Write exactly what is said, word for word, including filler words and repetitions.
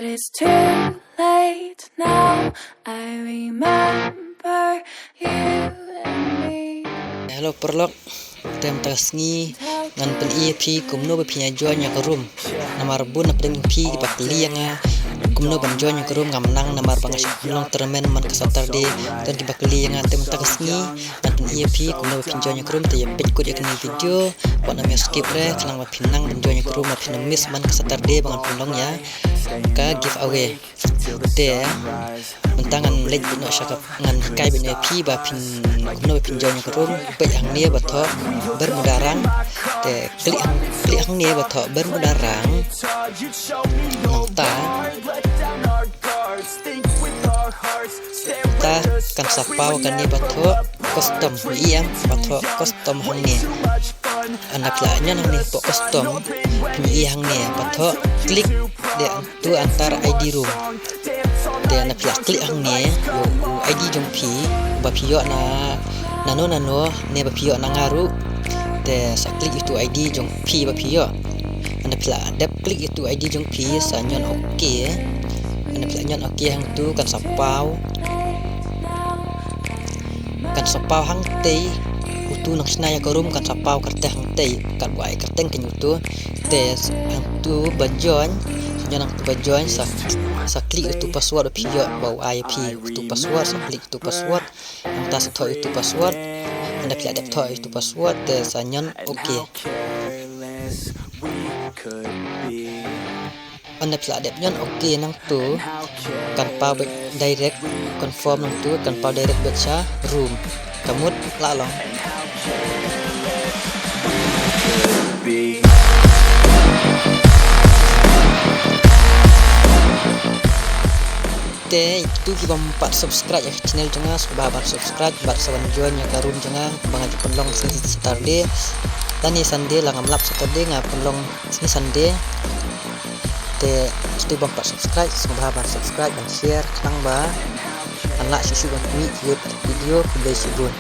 It's too late now. I remember you and me. Hello, paralok. Te mynta ka sngi ngan pyni ïa phi kumno ba phin ïa join ïa ka room. Namar bun na pdeng phi kiba kylli ïa nga kumno ban join ïa ka room, ngam nang namar ba nga shah long tournament man ka Saturday. Don kiba kylli ïa nga, te mynta ka sngi ngan pyni ïa phi kumno ba phin join ïa ka room. Te ïa peit kut ïa kane ka video, wat nym skip re, khnang ba phin nang ban join ïa ka room, ba phin nym miss man ka Saturday ba ngan pynlong ïa ka giveaway. Te mynta ngan leit beit noh sha ka, ngan hikai beit noh ïa phi ba phin, kumno ba phin join ïa ka room. Peit hangne ba thoh Bermuda rang. Te klik hang, klik hangne ba thoh Bermuda rang. Nangta, nangta kan sa paw kane ba thoh custom, ïa ba thoh custom hangne. Ynda phi la ñion hangne hapoh custom, phin ïohi hangne ba thoh klik de tu enter I D room. Te ynda phi la klik hangne, ïa u I D jong phi ba phi ïoh na nano nano ne ba phi ïoh na nga ruh. Te sa klik ïa utu I D jong phi ba phi ïoh. Ynda phi la dep klik ïa utu I D jong phi, sa ñion okay. Ynda phi la ñion okay hangtu, kan sa paw, kan sa paw hangtei. Utu nongshna ïa ka room kan sa paw kyrteng hangtei, katba ai kyrteng kane utu. Te hangtu ba join, sa ñion hangtu ba join, sa, sa klik utu password ba phi ïoh ba u ai ïa phi. Utu password, sa klik utu password. Nangta sa thoh utu password. Ynda phi la dep thoh utu password, te sa ñion okay. Ynda phi la dep ñion okay nangtu, kan paw beit direct, confirm nangtu, kan paw direct beit sha room. Ka mut la long. Te ïa kito ki bym pat subscribe ïa ka channel jong nga, sngewbha ban subscribe bad sa wan join ïa ka room jong nga ba nga ju pynlong sngi Saturday lane Sunday, la ngam lap Saturday, nga pynlong sngi Sunday. Te kito bym pat subscribe, sngewbha ban subscribe, ban share, khnang ba ngan lah shuh shuh ban pynmih ïa ki video. Khublei shibun.